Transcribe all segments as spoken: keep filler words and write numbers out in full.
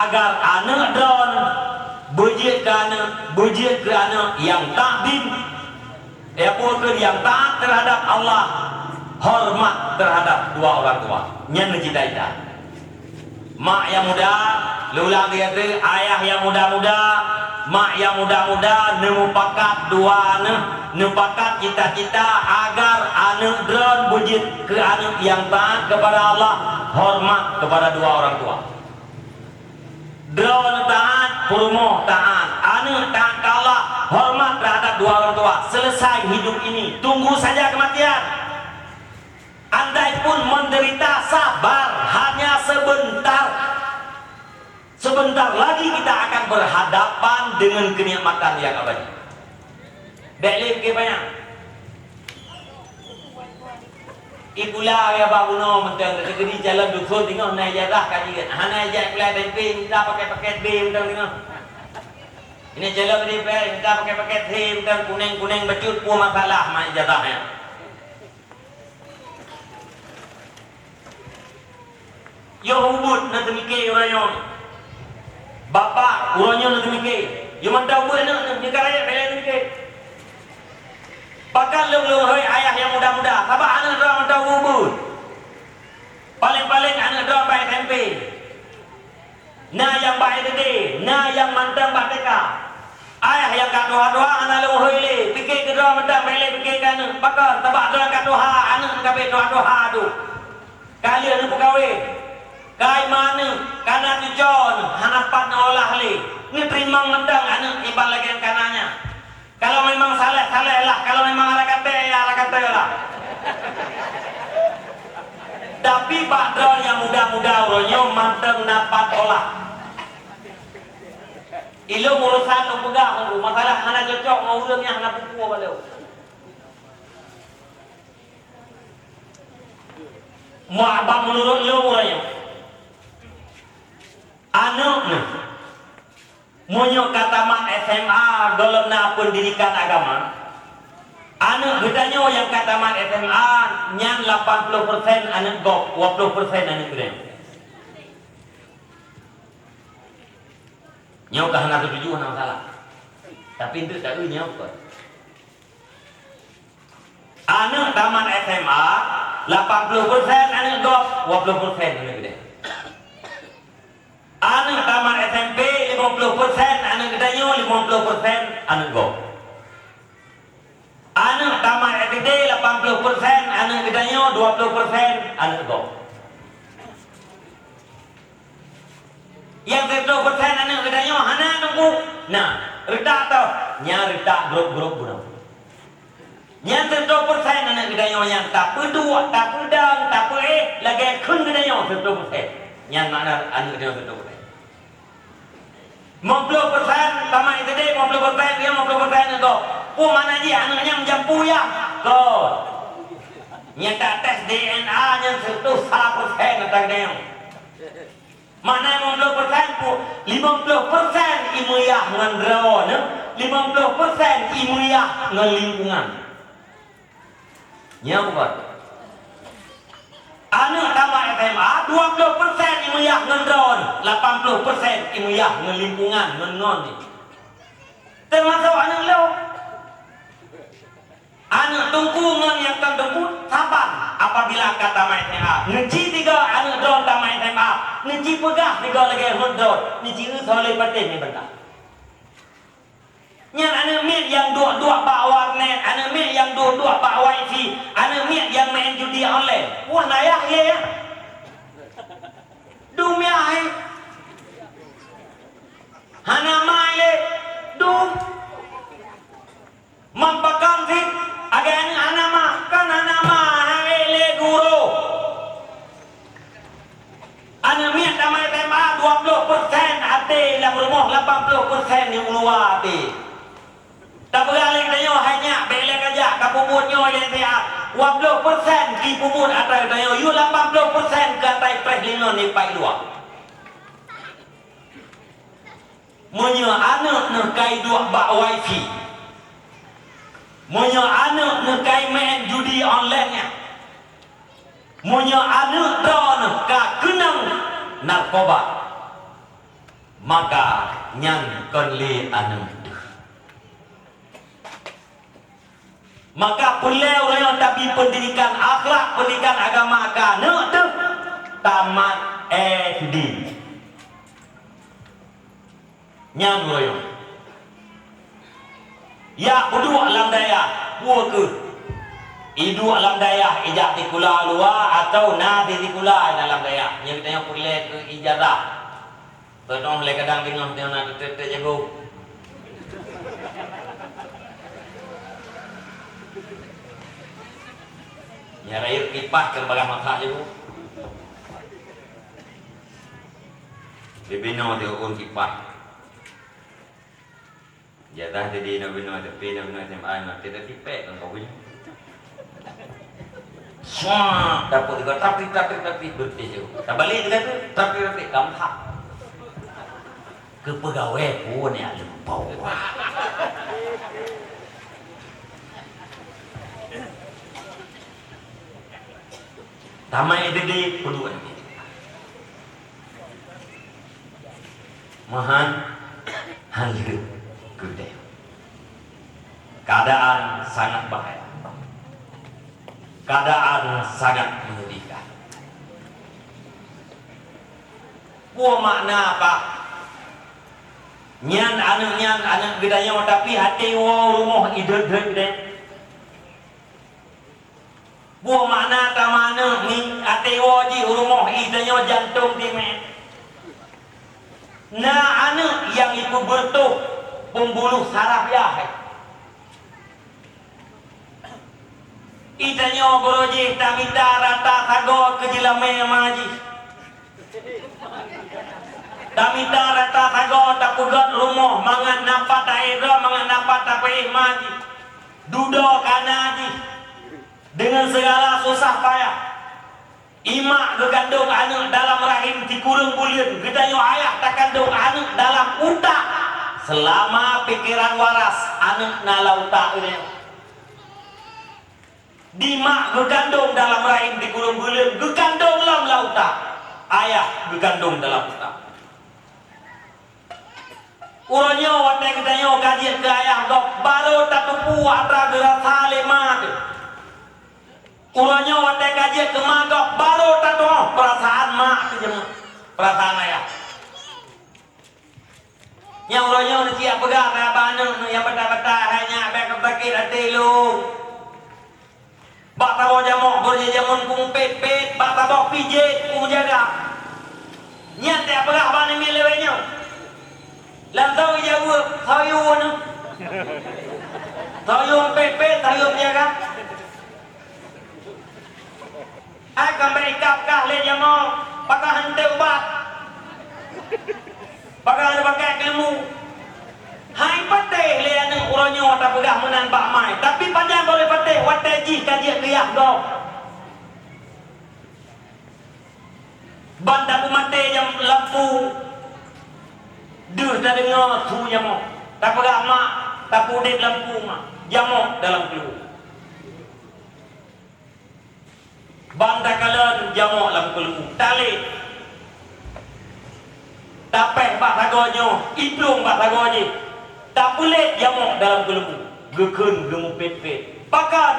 Agar aneuk droen beujeuet keu aneuk, beujeuet keu aneuk nyang takdim, ya, beujeuet keu nyang taat terhadap Allah, hormat terhadap dua orang tua. Nyan cita-cita. Mak nyang muda, lôn ulang lagi, ayah nyang muda-muda, mak nyang muda-muda neumupakat dua aneuk, neumupakat cita-cita agar aneuk droen beujeuet keu aneuk nyang taat kepada Allah, hormat kepada dua orang tua. Droen taat, peurumoh taat, aneuk taat keu Allah, hormat terhadap dua orang tua. Selesai hidup ini, tunggu saja kematian. Andaipun menderita, sabar, hanya sebentar. Sebentar lagi kita akan berhadapan dengan kenikmatan yang abadi. Bèk lé pikée panyang. Ikula ya bak bunoe mantong, teukeudi calon dukon teungoh na ijazah ka jeuet. Hana ijak ikula S M P, minta paket-paket B mantong teungoh. Ini calon D P R, minta paket-paket C mantong, kuneng-kuneng bacut, peue masalah mak ijazah nyan. Yoh ubit na teumike uroe nyoe. Bapak uroe nyoe na teumike. Yoh mantong ubit na, na, na, na, na, na, na, Bahkan lôn-lôn hôi ayah nyang muda-muda, sabab aneuk droe mantong ubit. Paleng-paleng aneuk droe bak S M P. Na nyang bak S D, na nyang mantong bak T K. Ayah nyang ka tuha-tuha hana lôn hôi lé, pike keu droe mantong, bèk lé pike keu aneuk. Pakon? Sabab droe ka tuha, aneuk ka bèk tuha-tuha tu. Ka lheueh neupeukawen. Ka ima aneuk, ka na cuco, hana pat neuolah lé. Neuteurimong mantong aneuk iban lagèe kana nyan. Kalau memang saleh, saleh lah. Kalau memang ala kata, ya ala kata lah. Tapi bak droe nyang muda-muda uroe nyoe mantong na pat olah. Ilôn urusan lôn peugah, masalah hana cocok ngon ureueng nyang hana peupuoh bak lôn. Muabang menurut lôn uroe nyoe. Aneuk nyoe. Meunyoe ka tamat S M A gohlom na pendidikan agama, aneuk geutanyoe nyang ka tamat S M A nyan lapan ploh persen aneuk gob, dua ploh persen aneuk geutanyoe. Nyoe ka hana setuju, hana masalah. Tapi enteuk taeu nyoe kon. Aneuk tamat S M A, lapan ploh persen aneuk gob, dua ploh persen aneuk geutanyoe. Aneuk tamat S M P, lima ploh persen aneuk geutanyoe, lima ploh persen aneuk gob. Aneuk tamat S D, lapan ploh persen aneuk geutanyoe, dua ploh persen aneuk gob. Nyang siratoh persen aneuk geutanyoe hana teungku. Nah, reutak toh, nyan reutak grup-grup bunoe. Nyan siratoh persen aneuk geutanyoe nyan tapeuduek, tapeudong, tapeuéh lagèe kheun geutanyoe siratoh persen. Nyan makna aneuk geutanyoe siratoh persen. Limong ploh persen tamat S D, limong ploh persen, limong ploh persen aneuk gob. Peue makna jih aneuk nyan meujampu yah? Kon. Nyan tates D N A nyan siratoh sa persen ata geutanyoe. Makna limong ploh persen pu-, limong ploh persen imeuyah ngon droeneuh, limong ploh persen imeuyah ngon lingkungan. Nyan bukan. Aneuk tamat S M A, dua ploh persen imeuyah ngon droeneuh, lapan ploh persen imeuyah ngon lingkungan, ngon, ngon ni. Teumasok aneuk lôn. Aneuk teungku ngon nyang kon teungku saban apabila ka tamat S M A. Neuci tiga aneuk droe tamat S M A, neuci peugah tiga lagèe hot droe, neuci eu soleh patéh nibantah. Nyan aneuk miet nyang duek-duek bak warnet, aneuk miet nyang duek-duek bak wifi, aneuk miet nyang main judi online. Wah, nayah ye ya. Dum ya hai. Hana mai lé. Dum. Meupakan cit, agai aneuk hana ma, kan hana ma, hai lé guru. Aneuk miet tamat S M A dua ploh persen até lam rumoh, lapan ploh persen di uluwa até. Tapeugah lé geutanyoe hai nyak, bèk lé kajak, ka peubuet nyoe lé siat. Dua ploh persen ki peubuet atra geutanyoe, yue lapan ploh persen keu atra preh lingon di pai luwa. Meunyoe aneuk neuh ka iduek bak wifi, meunyoe aneuk neuh ka imain judi online nyan, meunyoe aneuk droeneuh ka keunong narkoba, Maka nyan kon lé aneuk teuh. Maka peureulée ureuëng nyang tabi peundidikan akhlak, peundidikan agama keu aneuk teuh tamat S D. Nyan ureuëng nyang jak peuduek lam dayah, peue keuh? Iduek lam dayah, ijak sikula luwa atawa na sikula dalam dayah. Nyan geutanyoe peureulée keu ijazah. Teuntông lé kadang deungoh nyoe na teutet-tet jago. Nyan rayeuk kipaih keu barang masak jago. Bibinoe teuôn kipaih. Jatah jadi na binoe tapi na binoe S M A na tidak tipek kan kau punya. Semua dapat juga tapi tapi tapi berarti tu. Tak balik juga tu tapi tapi kamu hak. Kepegawai pun yang lupa. Tamai dede puluhan. Meuhan haleue keudeh. Keadaan sangat bahaya. Keadaan sangat menyedihkan. Peue makna, Pak? Nyan aneuk nyan aneuk geutanyoe, tapi até woe rumoh ideuet-deuet deh. Peue makna tamaneuk mi até woe jih u rumoh, i tanyoe jantong timé. Na aneuk nyang ipeubeutôh peumbuluh saraf yah. I tanyoe goro jih tamita rata sagoe keu jeulamé ma jih. Tamita rata sagoe tapeugöt rumoh mangat na pat taéh droe, mangat na pat tapeuéh ma jih. Dudoe kana jih. Deungon sigala susah payah, imak geukandong aneuk dalam rahim sikureueng buleuen, geutanyoe ayah takandong aneuk dalam utak. Seulama pikeran waras, aneuk na lam utak geutanyoe. Dimak geukandong dalam rahim sikureueng buleuen, geukandong lom lam utak. Ayah geukandong dalam utak. Uroe nyoe watée geutanyoe ka jeuet keu ayah gob, barô tateupeue atra geurasa lé ma teuh. Uroe nyoe watée ka jeuet keu ma gob, barô tatuoh peurasaan ma teuh jeuet, peurasaan ayah. Nyang uroe nyoe neusiap peugah bak aneuk nyang bata-bata, hai nyak, bék ka sakét até lôn. Bak saboh jamok beureujameun kumpét-pét, bak saboh pijet kumeujaga. Nyan teupeugah bak namiet lewée nyoe. Lam thôn ija buet, thôn yue nyoe. Thôn yue pét-pét, thôn yue meujaga. Hai ka bék ikab kah lé jamok, pakon hana teubat. Pakon hana pakai keuleumu. Hai patéh lé aneuk uroe nyoe tapeugah meunan bak mai, tapi pajan boleh patéh watée jih ka jeuet keu yah gob. Ban tapeumaté jam lampu, deuh tadeungoe su jamok, tapeugah mak, tapeuudeb lampu mak, jamok dalam keuleumu. Ban takalon jamok lam keuleumu, talét. Tapéh bak sagoe nyoe, iplueng bak sagoe jih. Tapeulét jamok dalam keuleumu, geukheun geumupét-pét. Pakon?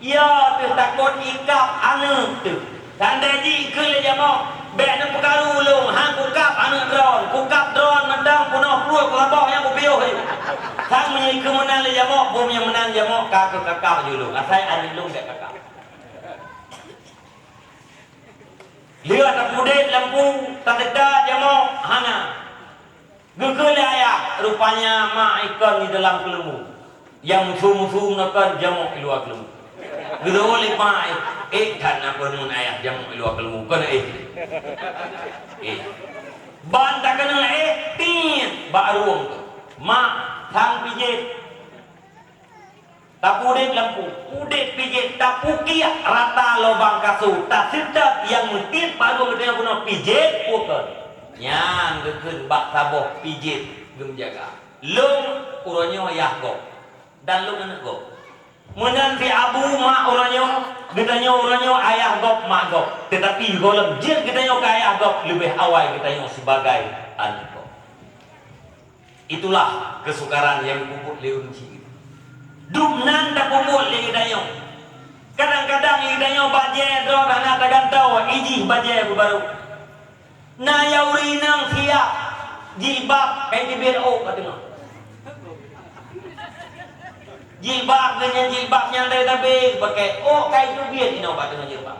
Ya teuh takot ikab aneuk teuh. Tanda jih keu lé jamok, bék neupeukaru ulôn, han kukab aneuk droen, kukab droen mantong peunoh pruet keu saboh nyang kupiôh jih. Sang meunyoe keu meunan lé jamok, bum nyang meunan jamok ka keu kakab jih ulôn, asai aneuk lôn bék kakab. Lheueh tapeuudeb lampu, tateuka jamok, hana. Geukheun lé ayah, rupanya mak ikon di dalam keuleumu. Nyang musu-musu ngon kon jamok i luwa keuleumu. Geudong lé mak, éh, that na kon ngon ayah jamok i luwa keuleumu, kon éh. Éh. Ban takeunong éh, tiet bak rueng tu. Mak, sang pijet. Tapeuudeb lampu, udeb pijet, tapukiak rata lubang kasô, taseutôt nyang meutiet bak rueng geutanyoe bunoe pijet, peue kon. Nyan geukheun bak saboh pijet geumeujaga. Lôn uroe nyoe yah gob, dan lôn aneuk gob. Meunan si Abu mak uroe nyoe, geutanyoe uroe nyoe ayah gob mak gob. Teutapi gohlom jeuet geutanyoe keu ayah gob leubeh awai geutanyoe sibagai Aneuk gob. Itulah keusukaran nyang geupeubuet lé ureueng chik. Dum nan tapeubuet lé geutanyoe. Kadang-kadang lé geutanyoe bajée droe hana tagantoe, ijih bajée beubaru. Na nyang ureueng inong siap jilbab kai teubiet ôk ka teungoh. Jilbab geuh nyan jilbab nyang tabe-tabe, pakè ôk kai teubiet inong bak teungoh jilbab.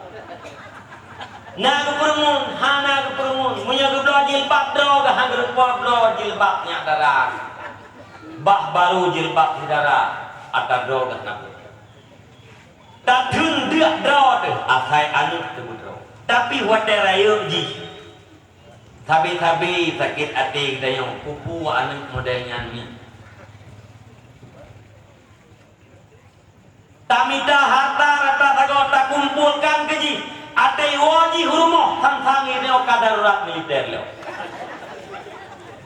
Na geupeureumeun, hana geupeureumeun. Meunyoe geubloe jilbab droe geuh, han geurumpok bloe jilbab nyak dara. Bah barô jilbab si dara, atra droe geuh na. Tatheun deuk droe teuh, asai aneuk teuh beudroe. Tapi watèe rayeuk jih, sabe-sabe sakét até geutanyoe, peue-peue aneuk model nyan mi. Tamita harta rata sagoe takumpolkan keu jih, até iwoe jih u rumoh, sang-sang geutanyoe ka darurat militer lom.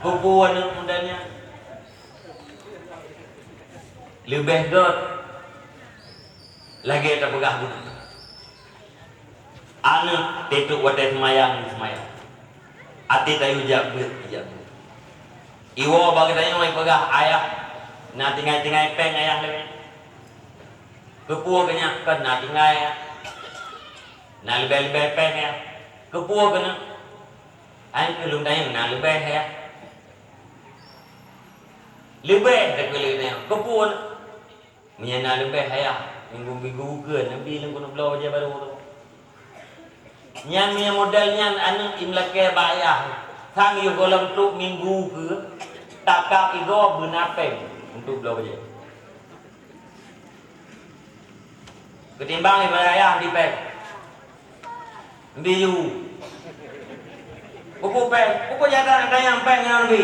Peue-peue aneuk model nyan. Leubeh gèt lagèe tapeugah bunoe. Aneuk teutuk watèe seumayang, seumayang. Até tayue jak beuet, jak beuet. Iwoe bak geutanyoe ipeugah, "Ayah, na tinggai-tinggai péng ayah lé." Keupeue keu nyak, "Kon na tinggai, Yah. Na leubeh-leubeh péng, Yah." Keupeue keuneuk? "Ai keu lôn tanyong na leubeh, Yah." Leubeh teuh keu lôn tanyong. Keupeue? Meunyoe na leubeh ayah, minggu-minggu keu Nabi lôn keuneuk bloe bajèe barô tu. Nyan meunyoe model nyan aneuk imeulakèe bak ayah, sang yoh gohlom trok minggu keu, takab igoe beuna péng untuk bloe bajèe. Ketimbang ibarat ayah di péng. Mbiyu. Buku péng, buku jadang tanyong péng ngon bi.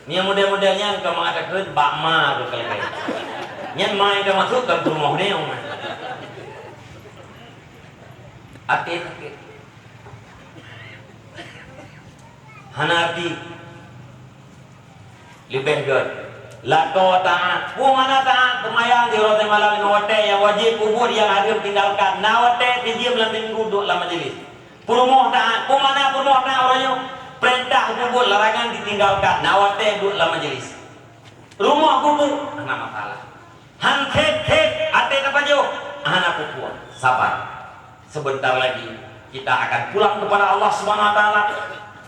Nyang model-model nyan ka mengatakan bak ma tu kalau péng. Nyan ma nyang ka masuk ka peurumoh ni. Até sakét. Hana arti. Leubeh gèt. Lakoe taát. Peue makna taát? Seumayang di uroe malam lima watèe nyang wajéb, peubuet nyang hareuem tinggalkan. Na watèe sijeuem lam minggu duek lam majelis. Peurumoh taát. Peue makna peurumoh taát uroe nyoe? Peurintah peubuet, larangan ditinggalkan. Na watèe duek lam majelis. Rumoh gubuk, hana masalah. Han khet-khet, até tapajoh, hana peue-peue. Sabar. Sebentar lagi kita akan pulang kepada Allah Subhanahu wa Taala,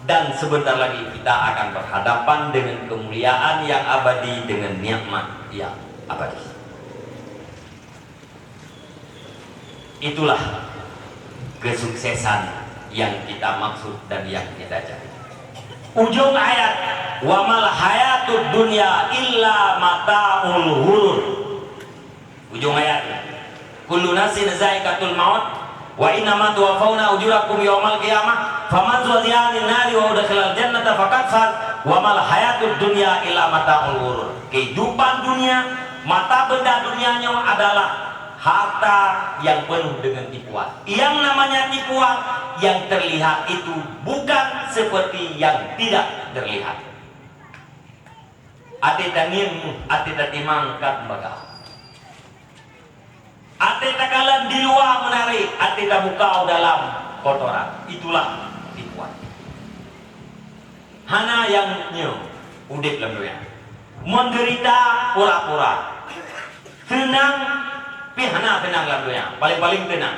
dan sebentar lagi kita akan berhadapan dengan kemuliaan yang abadi, dengan nikmat yang abadi. Itulah kesuksesan yang kita maksud dan yang kita cari. Ujung ayat, "Wa mal hayatud dunya illa mata'ul ghurur." Ujung ayat, "Kullu nafsin za'iqatul maut, wa innama tuwaffauna ujurakum yaumal qiyamah, faman zuhziha 'anin nari wa udkhilal jannata faqad faz, wa mal hayatud dunya illa mata'ul ghurur." Kehidupan dunia, mata benda dunia nyoe adalah harta yang penuh dengan tipuan. Yang namanya tipuan yang terlihat itu bukan seperti yang tidak terlihat. Até tangieng, até tatimang ka teumbagaih. Até takalon di luwa meunari, até tabuka u dalam kotoran. Itulah tipuan. Hana nyang nyoe udép lam donya. Menderita pura-pura. Seunang, pih hana seunang lam donya. Paléng-paléng seunang.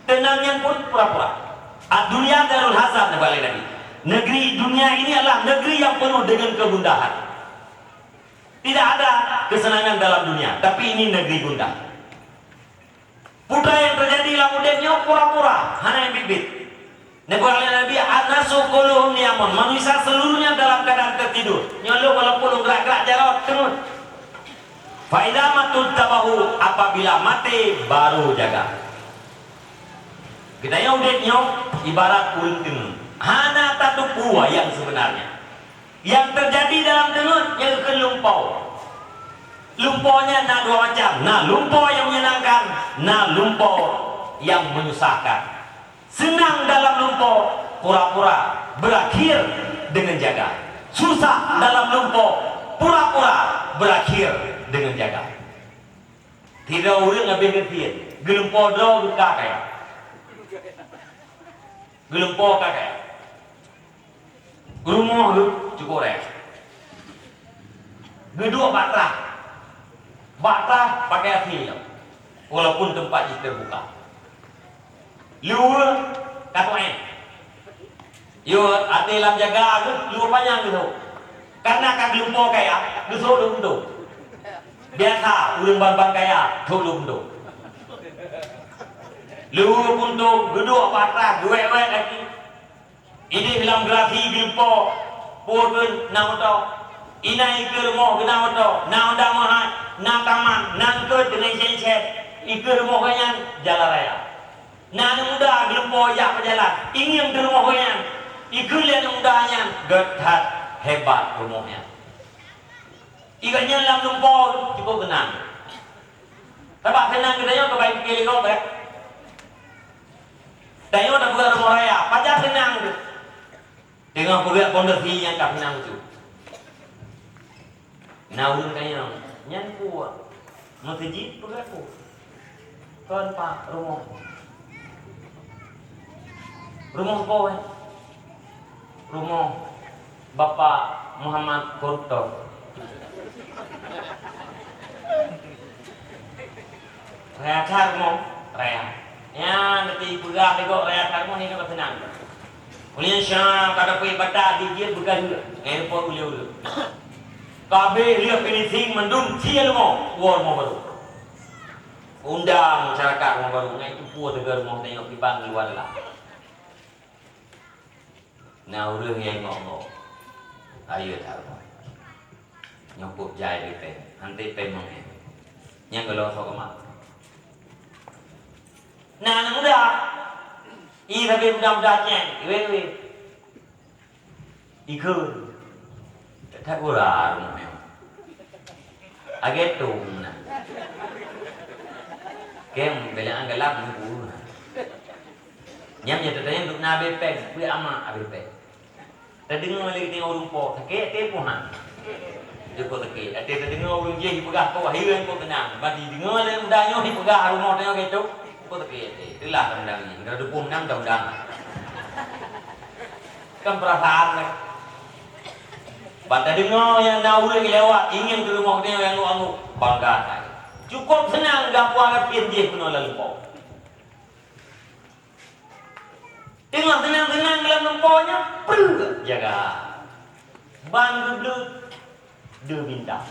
Teunang nyan pun pura-pura. Ad-dunya darul hazan, neuba lé Nabi. Negeri dunia ini adalah negeri yang penuh dengan kegundahan. Tidak ada kesenangan dalam dunia, tapi ini negeri gundah. Peue nyang teujadi lam udép nyoe pura-pura, hana nyang biet-biet. Neuba lé Nabi, "An-nasu kulluhum niyamun." Manusia seluruhnya dalam keadaan tertidur. Nyoe lôn walaupun lôn gerak-gerak jaroe teungeut. "Fa idza matu tabahu," apabila maté baru jaga. Geutanyoe udép nyoe ibarat ureueng teungeut. Hana tateupeue nyang sebenarnya. Nyang teujadi dalam teungeut nyan keuh lumpoe. Lumpoe nyan na dua macam, na lumpoe nyang menyenangkan, na lumpoe nyang menyusahkan. Senang dalam lumpoe, pura-pura berakhir dengan jaga. Susah dalam lumpoe, pura-pura berakhir dengan jaga. Sidroe ureueng habéh geusien, geulumpoe droe geuka kaya. Geulumpoe ka kaya. Rumoh geuh cukôp raya. Geuduek bak trah. Bak trah pakai asèe lom. Walaupun teumpat jih teubuka. Luweue ka tueng. Yo, até lam jaga geuh, luweue panyang geuh. Karena ka geulumpo kaya, geusôk lôn dum. Biasa ureueng ban-ban kaya, thôk lôn dum. Luweue pun dum, geuduek bak trah, geuwèk-wèk lagi. Idéh lam gerasi geulumpo, peue kheun na moto. Inan ikeue rumoh geuh na moto, na Honda meuhat, na taman, na eungkôt deungon sèn-sèn. Ikeue rumoh geuh nyan jalan raya. Na aneuk muda geulumpo jak peujalan, ingieng keu rumoh geuh nyan. Ikeue lé aneuk muda nyan, gèt that hebat rumoh nyan. Ikeue nyan lam lumpo cukôp teunang. Sabab teunang geutanyoe keubai pike lé gob, eh. Tanyoe tapeugah rumoh raya, pajan teunang teuh. Teungoh peugah pondasi nyang ka teunang tu. Na ureueng tanyong, "Nyan peue? Meuseujid peugah peue?" "Kon, Pak, rumoh." "Rumoh po, eh?" "Rumoh Bapak Muhammad koruptor." Raya that rumoh, raya. Nyan, nanti peugah lé gob raya that rumoh, nyan ka seunang. Ulèh nyan, syah ka dapeuet batat di jeuet beukaheue, ngon po ulèe ureueng. Ka abéh lheueh finishing mandum cie rumoh, woe rumoh barô. Undang masyarakat rumoh barô, ngon tupeue teuga rumoh tanyoe kiban luwa lah. Na ureueng nyang ngok-ngok. Ayo that rumoh. Nyoe peuet jai di péng. Hanté péng mangèn. Nyang geulo sok keumat. Na aneuk muda. Ih, tapi muda-muda ceng. Iwe-iwe. Ikheun. That gura rumoh nyoe. Agé tông na. Kém bela galak meubu na. Nyam ya tatanya duk na abéh péng, peue ama abéh péng. Tadeungoe lé geutanyoe ureueng po, sakét até pih han. Jeuet po sakét até tadeungoe ureueng jéh jipeugah po, hireuen po teunang. Ban jideungoe lé muda nyoe jipeugah rumoh tanyoe geutanyoe, po sakét até. Teulah taundang nyan, ka dupeuh nam taundang. Kan perasaan kan. Ban tadeungoe nyang na ureueng lewat, ingieng keu rumoh geutanyoe nyang angguk-angguk, bangga that. Cukôp seunang geupeugah pion jéh keunoe lam lumpo. Teungoh teunang-teunang lam lumpo nyan, preuh jaga. Ban geubleut deuh bintang.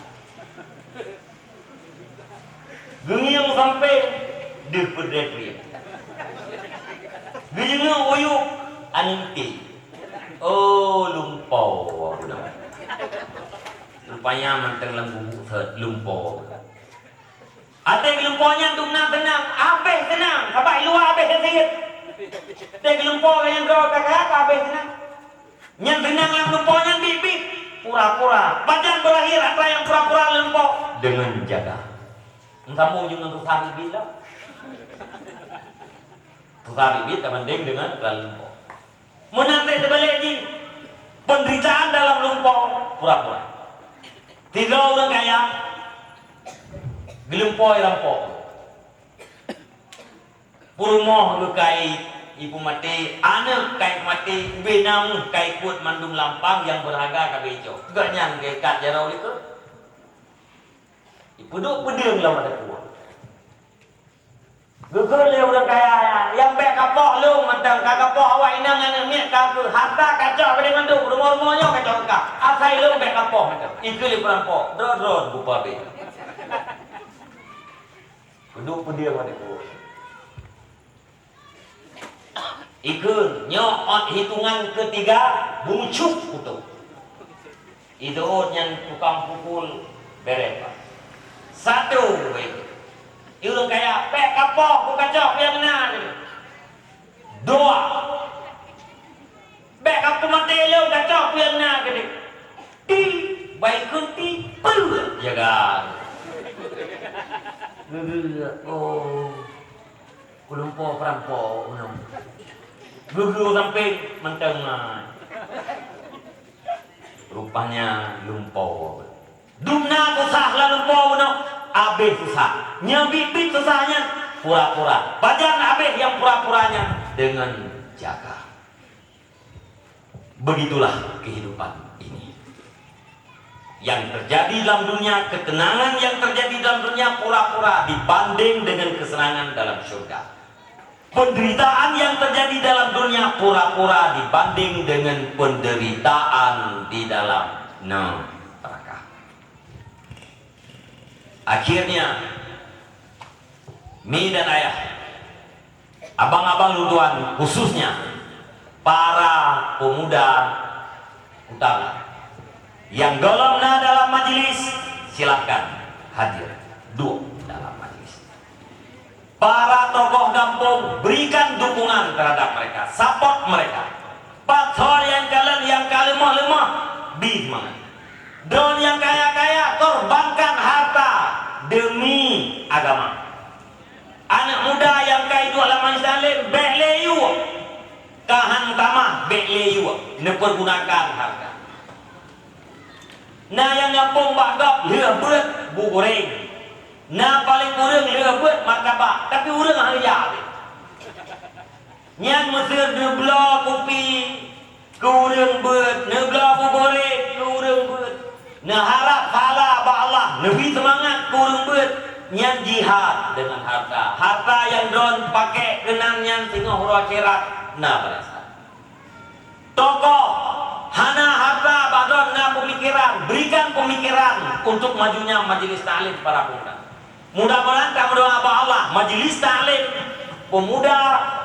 Geungieng sampéng deuh peudreuk rieng. Geujeungeuk uyuek aneuk miet. Oh, lumpo bunoe. Rupanya mantong lam gubuk that lumpo. Até geulumpo nyan dum na teunang, abéh teunang, sabab i luwa abéh seusiet. Até geulumpo nyang droe ka kaya ka abéh teunang. Nyang teunang lam lumpo nyan biet-biet, pura-pura. Pajan beurahé atra nyang pura-pura lam lumpo? Deungon jaga. Meusambông jih ngon susah biet-biet lah. Susah biet-biet tabandéng deungon atra lumpo. Meunan lé seubalék jih, peunderitaan dalam lumpo pura-pura. Sidroe ureueng kaya, geulumpo rampok. Peurumoh geuh ka ipeumaté, aneuk ka ipeumaté, ubé namuh ka ikuet mandum lampang nyang beureuharga ka icok. Gobnyan geuikat jaroe likot. Ipeuduek peudeueng lam ateueh kuah. Geukheun lé ureueng kaya nyan, "Nyang bèk kapoh lôn mantong, ka kapoh awak inong aneuk miet ka keuh, harta kacok bak mandum, rumoh-rumoh nyoe kacok kah. Asai lôn bèk kapoh mantong." Ikheun lé peurampok, "Droe-droe bupa bèk." Peuduek peudeueng watèe nyan. Ikheun, nyoe ôt hitongan keutiga, bucuk kutok. Idot nyan tukang pukul bèrèh, Pak. Satu, weh. Ureueng kaya, "Bèk kapoh, kukacok pian na." Dua. "Bèk kapeumaté lôn, kacok pian na." Ti, baikheun ti, peuet jaga. Oh. Kulumpo peurampok bunoe. Geugeu sampéng mantong nyan. Rupanya lumpo. Dumna susah lam lumpo bunoe, abéh susah. Nyang biet-biet susah nyan pura-pura. Pajan abéh nyang pura-pura nyan deungon jaga. Begitulah kehidupan ini. Yang terjadi dalam dunia, ketenangan yang terjadi dalam dunia pura-pura dibanding dengan kesenangan dalam surga. Penderitaan yang terjadi dalam dunia pura-pura dibanding dengan penderitaan di dalam neraka. Akhirnya, mi dan ayah, abang-abang lôn tuan, khususnya para pemuda utara yang golom na dalam majelis, silahkan hadir, duek dalam majelis. Para tokoh gampông, berikan dukungan terhadap mereka, support mereka. Pat soe nyang kalon, nyang ka leumoh-leumoh, bi seumangat. Droe nyang kaya-kaya, korbankan harta demi agama. Aneuk muda nyang ka iduek lam majelis taklim, bék lé yuek. Ka han tamah, bék lé yuek, neupeurgunakan harta. Na nyang gampông bak gob lheueh beuet bu goreng. Na paleng kureueng lheueh beuet martabak, tapi ureueng han jak. Nyan meuseu neubloe kupi keu ureueng beuet, neubloe bu goreng keu ureueng beuet, neuharab pahala bak Allah, neubri seumangat keu ureueng beuet, nyan jihad deungon harta. Harta nyang droen pakék keunan nyan singoh uroe akhirat na balasan. Tokoh hana harta, bak droen na peumikiran, berikan peumikiran untuk majunya majelis taklim para pemuda. Mudah-mudahan tameudoa bak Allah, majelis taklim pemuda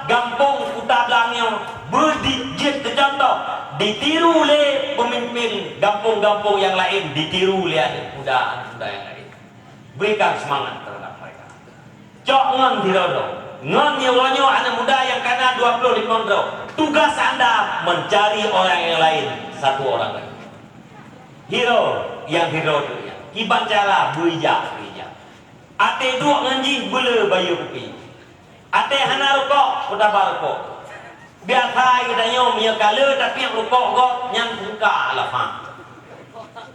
gampông Kuta Blang nyoe beujeuet keu contoh, ditiru lé peumimpin gampông-gampông nyang laén, ditiru lé aneuk muda, aneuk muda nyang laén. Berikan semangat terhadap mereka. Cok ngon sidroe-droe. Ngon uroe nyoe aneuk muda nyang ka na dua ploh limong droe. Tugas anda mencari orang yang lain, satu orang lagi. Sidroe nyang sidroe tu nyan. Kiban cara beuijak, beuijak. Até duek ngon jih beuleu bayeue kupi. Até hana rukok, peutaba rukok. Biasa geutanyoe meunyoe ka le tapiep rukok gob nyan buka lafa.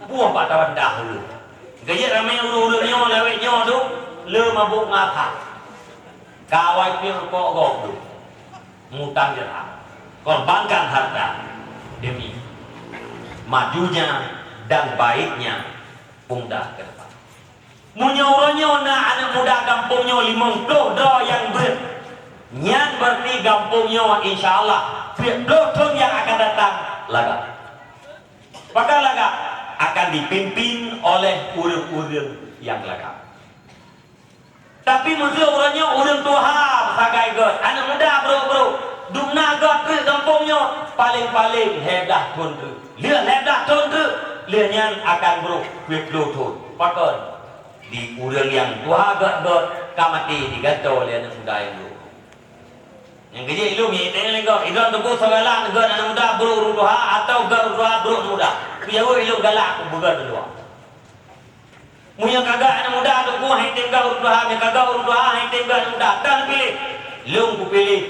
Buah bak tawadah le. Geujeuet ramé ureueng-ureueng nyoe lawét nyoe tu le mabök ngon that. Ka awai piep rukok gob tu. Mutang jeuet. Korbankan harta demi majunya dan baiknya pemuda ke depan. Meunyoe uroe nyoe na aneuk muda gampông nyoe limong ploh droe nyang beuet, nyan berarti gampông nyoe insya Allah peuet ploh thon nyang akan datang lagak. Pakon lagak? Akan dipimpin oleh ureueng-ureueng nyang lagak. Tapi meuseu uroe nyoe ureueng tuha sagai gét, aneuk muda brok-brok, dumna gét treuk gampông nyoe, paleng-paleng lhèe blah thon treuk. Lheueh lhèe blah thon treuk, lheueh nyan akan brok peuet ploh thon. Pakon? Di ureueng nyang tuha gét-gét ka maté digantoe lé aneuk muda nyang brok. Nyang keujeuet ilôn miet teuh lé gob, idong teupeu soe galak gét aneuk muda brok ureueng tuha atawa gét ureueng tuha brok aneuk muda. Peue nyang ilôn galak keu beugét dua. Meunyoe ka gét aneuk muda teupeu han tem gét ureueng tuha, meunyoe ka gét ureueng tuha han tem gét aneuk muda, tan piléh. Lôn kupiléh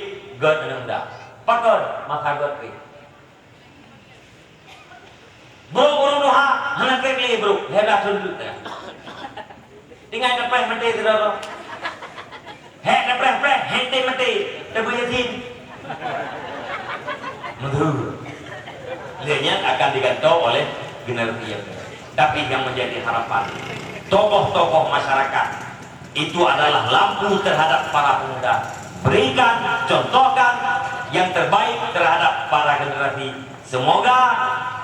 gét aneuk muda. Pakon? Masa gét pih. Brok ureueng tuha hana trép lé brok, hana trép lé. Tinggai tapreh maté sidroe. Hék tapreh-preh, hék tem maté, tabeuet Yasin. Meudhur. Lé nyan akan digantoe oleh generasi nyang, tapi yang menjadi harapan tokoh-tokoh masyarakat itu adalah lampu terhadap para pemuda. Berikan, contohkan yang terbaik terhadap para generasi. Semoga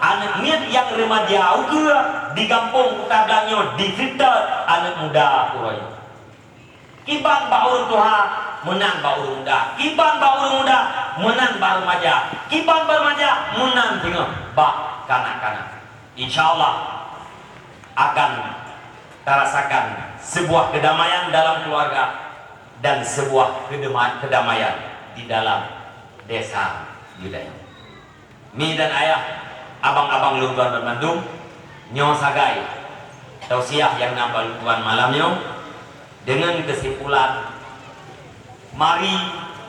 aneuk miet nyang remaja ukeue di gampông Kuta Blang nyoe diseutôt aneuk muda uroe nyoe. Kiban bak ureueng tuha, meunan bak ureueng muda. Kiban bak ureueng muda, meunan bak remaja. Kiban bak remaja, meunan singoh bak kanak-kanak. Insya Allah akan tarasakan sebuah kedamaian dalam keluarga dan sebuah kedema-, kedamaian di dalam desa geutanyoe. Mi dan ayah, abang-abang lôn tuan banmandum, nyoe sagai tausiah nyang na bak lôn tuan malam nyoe. Dengan kesimpulan, mari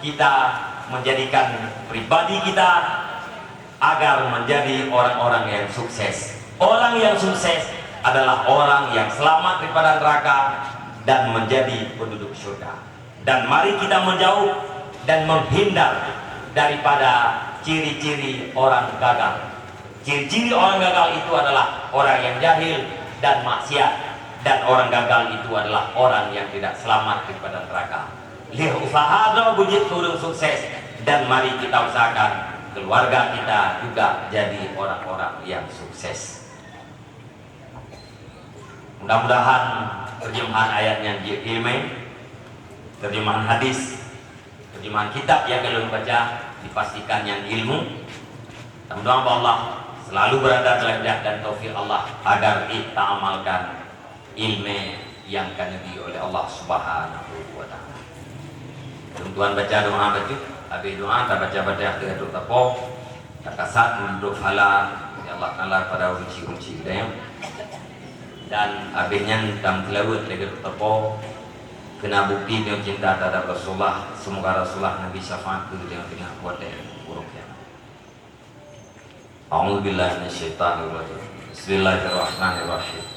kita menjadikan pribadi kita agar menjadi orang-orang yang sukses. Orang yang sukses adalah orang yang selamat daripada neraka dan menjadi penduduk syurga. Dan mari kita menjauh dan menghindar daripada Ciri-ciri orang gagal. Ciri-ciri orang gagal itu adalah orang yang jahil dan maksiat, dan orang gagal itu adalah orang yang tidak selamat daripada neraka. Lheueh usaha droe beujeuet keu ureuëng sukses, dan mari kita usahakan keluarga kita juga jadi orang-orang yang sukses. Mudah-mudahan terjemahan ayat nyan jeuet keu ileumèe, terjemahan hadis, terjemahan kitab nyang ka lôn baca dipastikan nyan ilmu. Mudah-mudahan Allah selalu berada dalam hidayah dan taufik Allah agar kita amalkan ilmu yang ka neubri oleh Allah Subhanahu wa Ta'ala. Tuan-tuan baca doa bacut, habis doa tabaca Fatihah teugadôk tapo, takasat meunurot pahala, ya Allah Taala pada kunci-kunci hidayah. Dan habis nyan tameuseulaweuet lagèe tapo, keu na bukti meunyoe cinta terhadap Rasulullah, semoga Rasulullah neubri syafaat keu geutanyoe teungoh watèe uroe kiamat. A'udzubillahi minasyaitonirrajim. Bismillahirrahmanirrahim.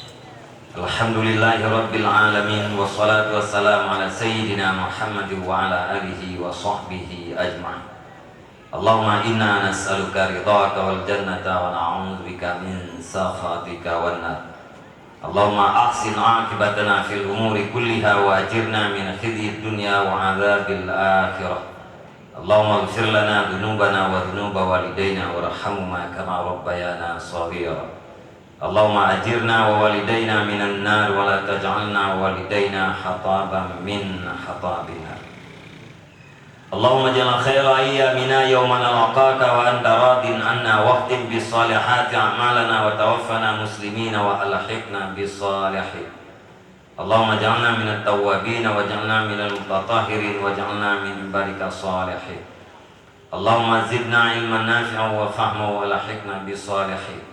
Alhamdulillahirabbil alamin, wassalatu wassalamu ala sayyidina Muhammadin wa ala alihi wa sahbihi ajma'in. Allahumma inna nas'aluka ridhaka wal jannata wa na'udzubika min sakhatika wan nar. Allahumma ahsin aqibatana fil umuri kulliha wa ajirna min khizyid dunya wa adzabil akhirah. Allahumma ighfir lana dzunubana wa dzunuba walidaina warhamhuma kama rabbayana shaghira. Allahumma ajirna wa walidaina minan nar wa la taj'alna wa walidaina hataban min hatabin nar. Allahumma ij'al khaira ayyamina yauma nalqaka wa anta radin anna, wakhtim bis salihati a'malana wa tawaffana muslimina wa alhiqna bis salihin. Allahumma ij'alna minat tawwabin waj'alna minal mutatahhirin waj'alna min ibadika shalihin. Allahumma zidna ilman nafi'an wa fahman wa alhiqna bis salihin.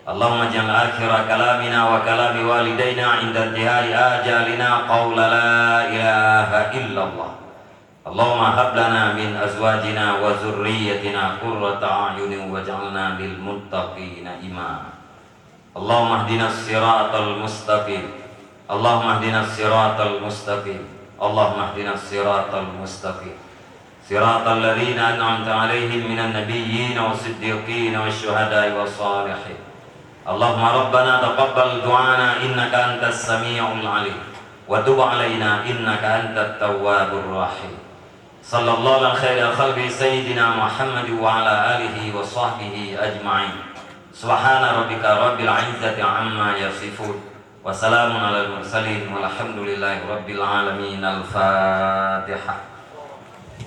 Allahumma ij'al akhira kalamina wa kalami walidaina 'inda intihai ajalina qaula la ilaha illallah. Allahumma hab lana min azwajina wa dzurriyyatina qurrata a'yunin waj'alna lil muttaqina imama. Allahumma ihdinas siratal mustaqim. Allahumma ihdinas siratal mustaqim. Allahumma ihdinas siratal mustaqim. Siratal ladzina an'amta 'alaihim minan nabiyyin was siddiqin was syuhada'i was shalihin. Allahumma rabbana taqabbal du'ana innaka antas sami'ul 'alim wa tub 'alaina innaka antat tawwabur rahim. Sallallahu ala khairi khalqi sayyidina Muhammad wa ala alihi wa sahbihi ajma'in. Subhana rabbika rabbil izzati amma yasifun. Wa salamun alal mursalin walhamdulillahi rabbil alamin. Al-Fatihah.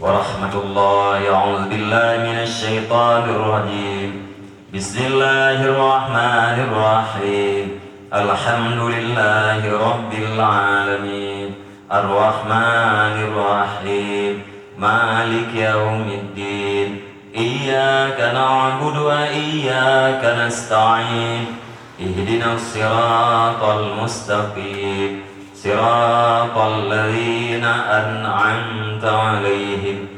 Wa rahmatullahi, a'udzu billahi minasy syaithanir rajim. Bismillahirrahmanirrahim. Alhamdulillahi rabbil alamin. Arrahmanirrahim. Maliki yaumiddin. Iyyaka na'budu wa iyyaka nasta'in. Ihdinas siratal mustaqim. Siratal ladzina an'amta 'alaihim.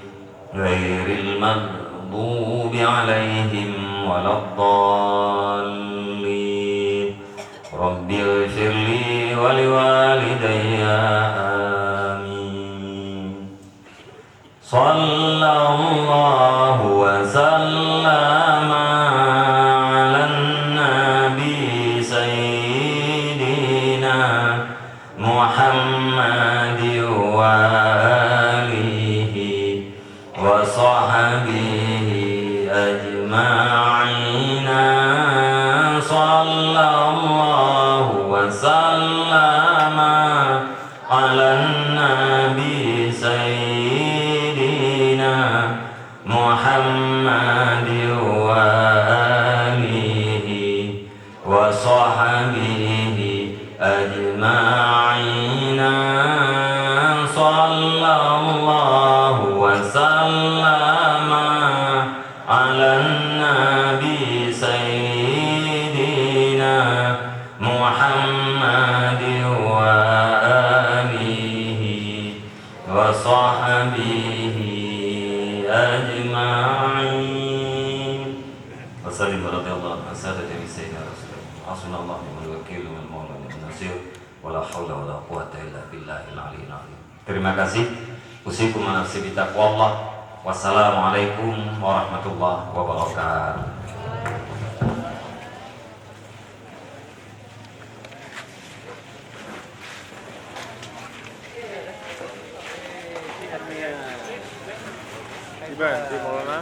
Ghairil maghdubi 'alaihim waladdallin. Rabbighfirli wa liwalidayya. Amin. Sallallahu wa sallama 'alan nabi sayyidina Muhammad wa alihi wa sahbihi ajma'in. Sallallahu wa sallama 'alan nabi sayyidina Muhammad wa alihi wa sahbihi ajma'in. Sallallahu wa sallama 'alan nabi sayyidina Muhammad wa alihi wa sahbihi ajma'in. Wa sallim radhiyallahu anhu, sayyidina Rasulullah. Hasbunallahu wa ni'mal wakil, ni'mal maula wa ni'man nasir. Wa la haula wa la quwwata illa billahil aliyyil azim. Terima kasih. Usikum wa nafsi bitaqwallah. Wassalamualaikum warahmatullahi wabarakatuh. Iban, di Maulana.